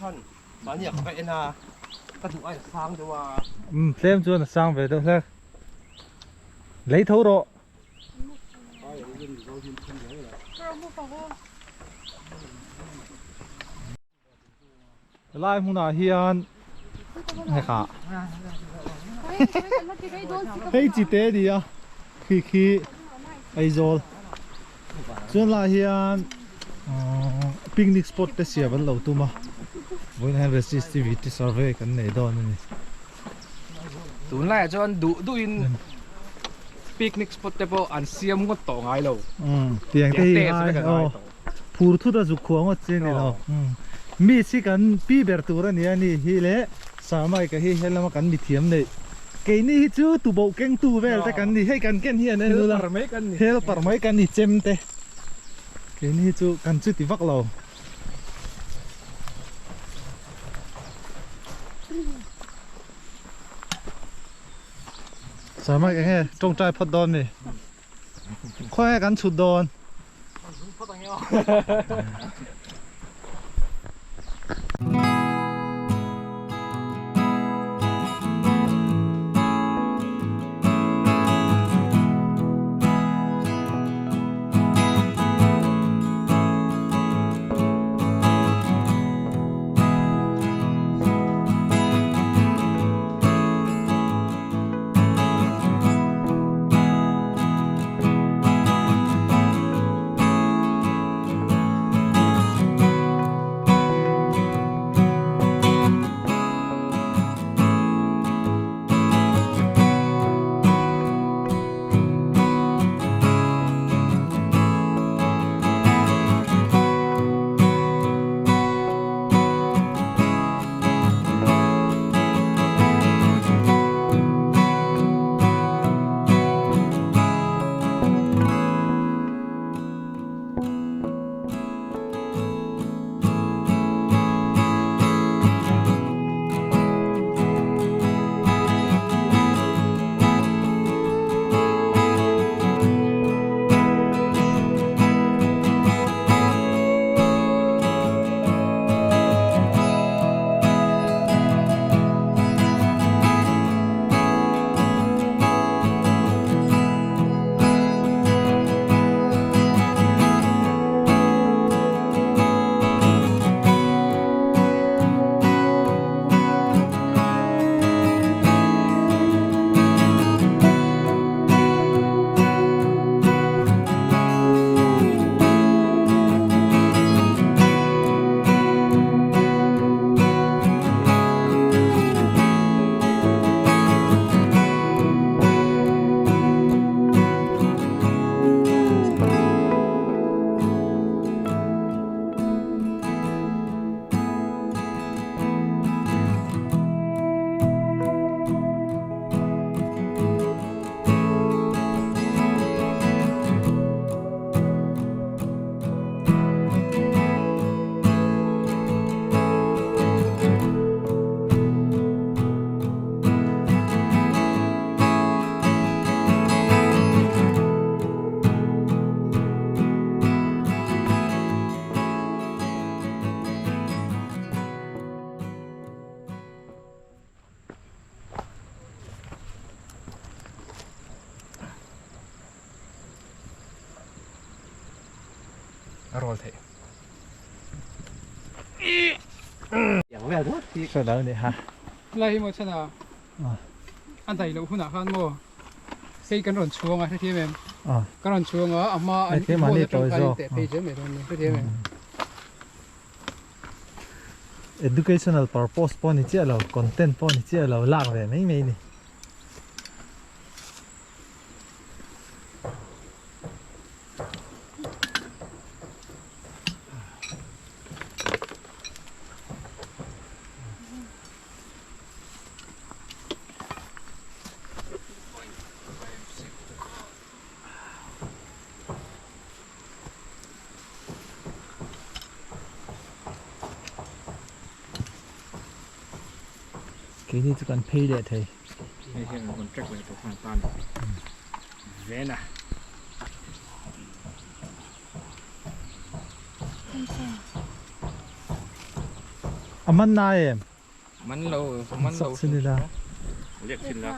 chhan mahni ah ka en a ka duh aiin a sang deuh a. Umm tlem chuan a sang ve deuh hlek. Lei tho rawh. Helai hmunah hian hekah hei chi te a ni a khi khi Aizawl chuan lai hian picnic spot te siam an lo tum a vawiin hian resistivity survey kan nei dawn a ni. Tunlaiah chuan duh duhin picnic spot te pawh an siam ngawt tawh ngai lo. Tiang te hi ngai aw. Phur thut a zuk khuah ngawt che ni lo. Miss hi kan pi ber tur a ni a ni hi le Sarmaika hi helama kan mithiam neih. Keini hi chu tuboh kengtu vel te kan ni. Hei kan ken hian en ula. Helper mai kan ni. Helper mai kan ni chem te. Keini hi chu kan chuti vak lo. Sarmaika nge tawngtai phawt dawn mi. Khawnge kan chhut dawn? A rawl theih. Hre lo ni ha. Lai hi maw chhan a a dai loh hunah khan maw hei kan rawn chhuang a hrethiam em? Kan rawn chhuang a a hma an hmun atang khan in teh phei zel mai dawn nia hrethiam em? Educational purpose pawh ni chiah lo, content pawh ni chiah lo, lak ve mai mai ni. Keini chu kan phei leh thei. Hei hian an contract leh tawh khan tan Vena. A man na em? Man lo, man lo. Sak chin ila. Lek chin la.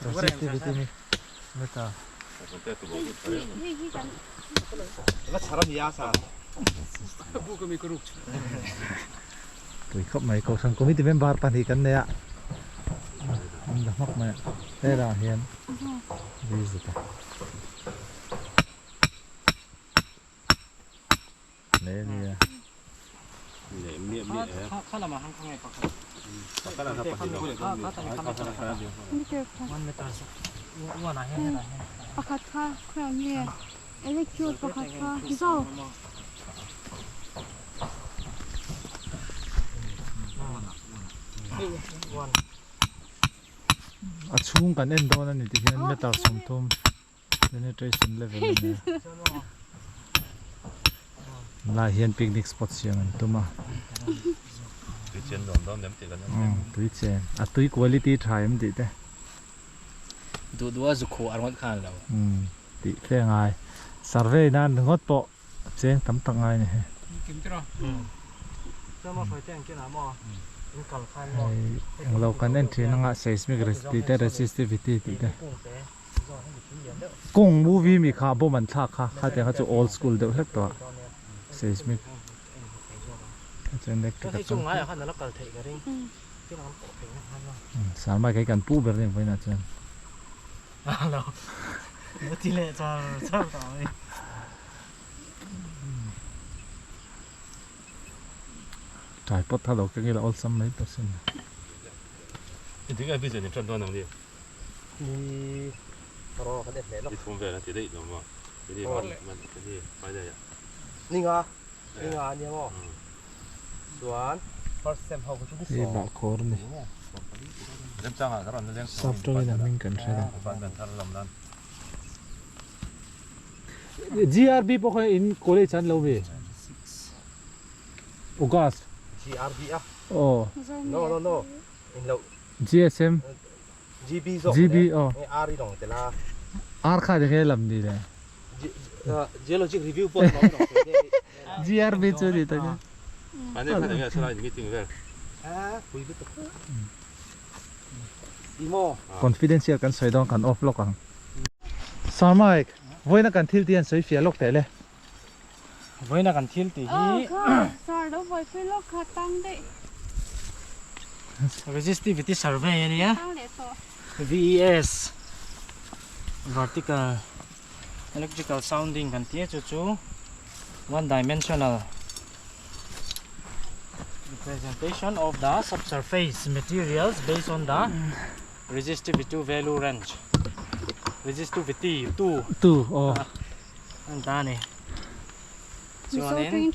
Resistivity mi meta. Va chhar a nia sa. Bu ka mi ka ruk chu. Tui khawp mai Kohhran Committee member pahnih kan nei a, an la hmak mai a, helah hian visit a. Hle a nia. Pakhat kha khawiah nge electrode pakhat kha zo. A chhung kan en dawn a ni tih hian meter 30 Penetration level a nia. Lai hian picnic spot siam an tum a. Tui chen nuam dawn em tih kan en em. Tui chen. A tui quality tha em tih te. Duh duh a zu khuh a ringawt khan lo. Tih fe ngai. Survey nan ringawt pawh cheng tam tak ngai ni hei. Kim tira. Hei englo kan en thin anga seismic tih te resistivity tih te. Kawng movie mi kha bomb an thlak kha kha tiang kha chu old school deuh hlek tawh a seismic chuan electric a chang Sarmai kei kan pu ber nen vawiinah chuan. Tripod kha lo keng ila awlsam mai tur sin. Engtin nge vision in tan dawn ang ni? Ni ro kan en hle lawk. Ni thum vel an ti daih lo maw? Ni man man ni Friday ah. Ni nga ni nga ania maw? Chuan first sem ho chu ni Hei sawm. bah khawr a ni. Remchangah ka rawn la leng Sap tawngin a hming kan hre lo. Department thar lam nan. GRB pawh kha in college an lo mi? August. GRB a? Aw. No no no in lo. GSM. GB zawk GB aw. Nge R i dawng tel a. R kha enge lam ni le? Geologic review pawh i dawng tel e. GRB chu ni tak e. Mahni khan enge salai meeting vel. A pui lutuk. I maw? Confidential kan sawi dawn kan off lawk ang. Sir Mike, vawiina kan thil tih an sawi fiah lawk teh le. Vawiina kan thil tih hi. Aw kha sar lo buaipui lawk kha tang daih. Resistivity survey a nia. Tang leh tawh. VES Vertical Electrical Sounding kan tih a chu chu one dimensional representation of the subsurface materials based on the resistivity value range resistivity 2 2 aw. An ta ni. Chuanin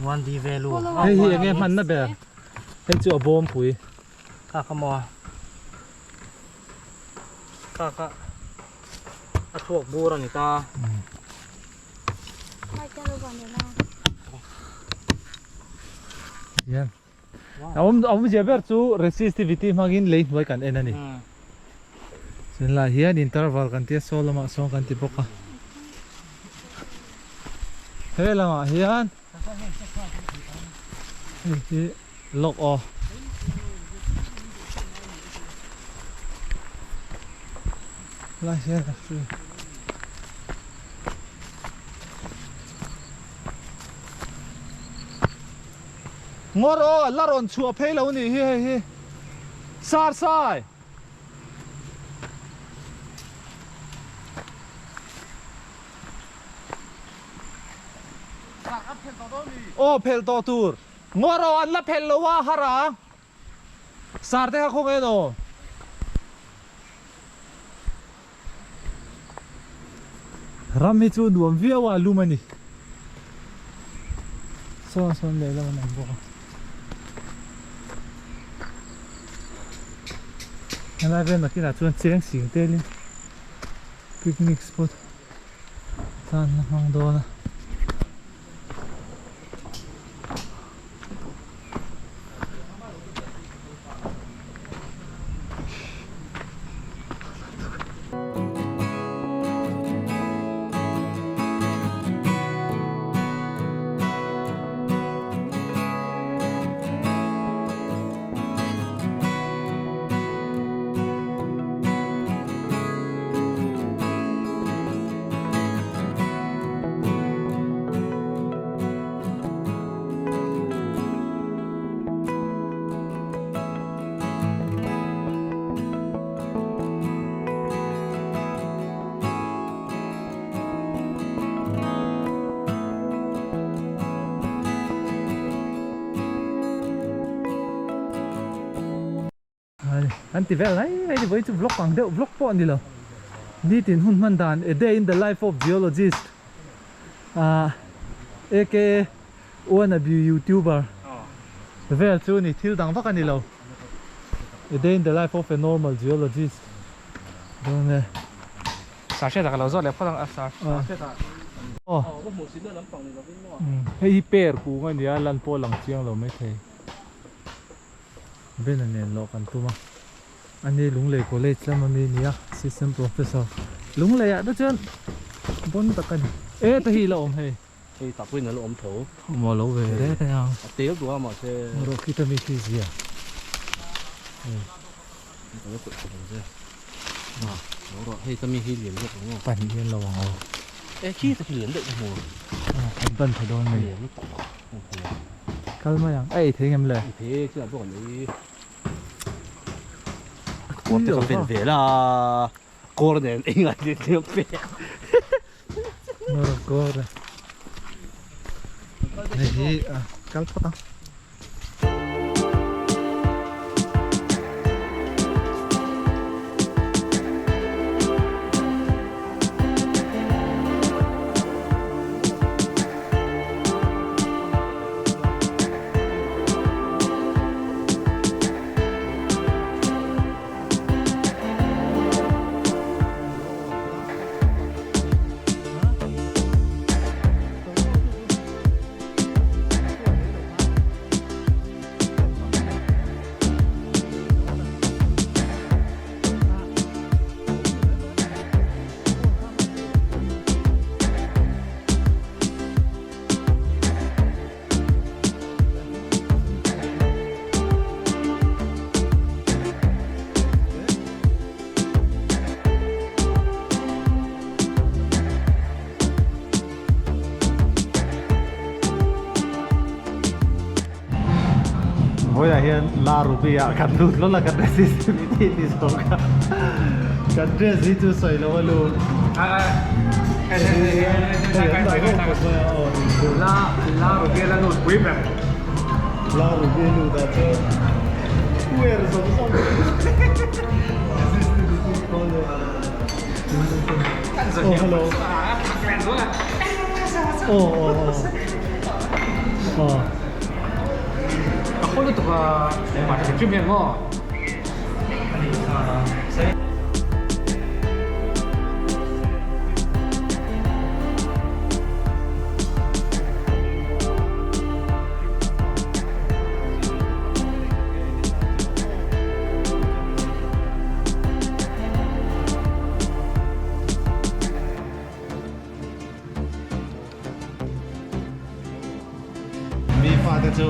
1D value. Hei hi enge hmanna ber? Hei chu a bawm pui. Kha kha maw? Kha kha a thuak bur a ni ta. Hian a awm awmzia ber chu resistivity hmangin lei hnuai kan en a ni. Chuan lai hian interval kan tia saw lamah sawn kan ti bawk a. He lamah hian hei hi lock aw. Lai hian a free. Ngawr aw la rawn chhuah phei lo nih hi hei hi Sar Sai. Aw phelh tawh tur. Ngawr aw an la phelh lo a har a. Sar te kha khaw nge no. Ram hi chu nuam viau a lum a ni. Sawn sawn lehlam an awm bawk a. Helai vel nakinah chuan cheng sing telin picnic spot tan la hmang dawn a. Kan ti vel mai mai ni vawiin chu vlog ang deuh vlog pawh a ni lo. Nitin hun hman dan a day in the life of geologist ah aka wannabe youtuber vel chu ni thil dang vak a ni lo. A day in the life of a normal geologist dawn e. Sa hriat ah ka lo zawt leh phawt ang a sa hriat ah. Aw hei hi per kung a nia lan pawh a lang chiang lo maithei. Bena nen loh kan tum a, ani Lunglei College lama mi nia Assistant Professor Lunglei ah te chuan bon tak a ni. E ta hi la awm hei. Hei tak pawhin a la awm tho. Awm a lo ve re te ang. A tel duh a mahse. Rawh khi ta mi khi zia. Hei. Ka lo kawih tha lo che. A lo rawh hei ta mi hi lian zawk ang aw. Pahnih hian lo ang aw. E khi ta khi lian daih ka hmu. An ban tha dawn mai. Lian lutuk. Kal mai ang, a ei thei ngem le? Ei thei e, chutah pawh kan ei. Kawr te ka ven ve la, kawr nen ei ngai nen tlem pek. Nor kawr le. Hei hi kal phawt ang. Vawiah hian La Ruby ah kan lut lawlh a kan resistivity ni zawk a kan dress hi chu sawi lo a lu La La Ruby la lut pui ber La Ruby lut ah chuan wear zawng zawng resistivity call leh Oh hello Oh oh oh oh A khaw lutuk a engmah hrim hrim hian maw? Mi fate chu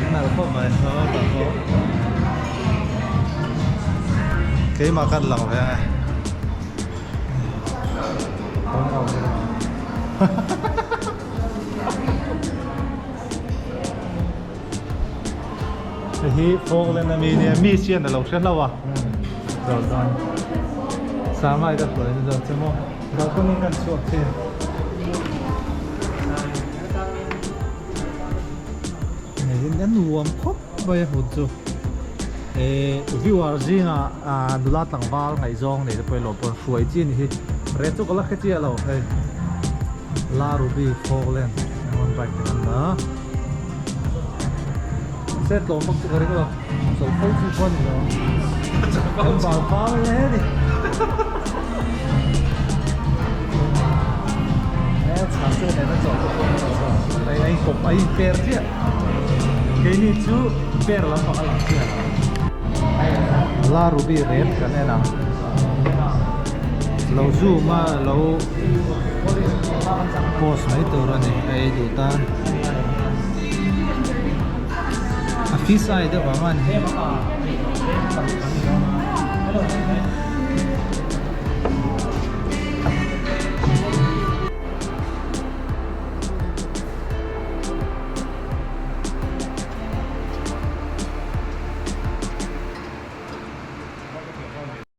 an nalh khawp mai aw tak pawh keimah kan lang ve ang e hei hi Falkland ami nia mi sian alo hre hlauh a zawh dawn Sama i ka hruai na zawk che maw balcony kan chhuak thin. Hei a nuam khawp mai a hmun chu eh viewer zinga ah nula tlangval ngaihzawng nei te pawh hi lawm pawn hruai chi a ni hi reh chu ka la hre chiah lo hei La Ruby Falkland engemaw bike te kan la se tlawm bawk chu ka ring lo chawlh fo chi pawh a ni lo kan bal fal hle a ni. A inkawp a inper chiah keini chu per lampang a lang chiah lo la ruby red kan en ang lo zoom a lo post mai tur a ni a ei duh tan a fish eye deuh ang a ni.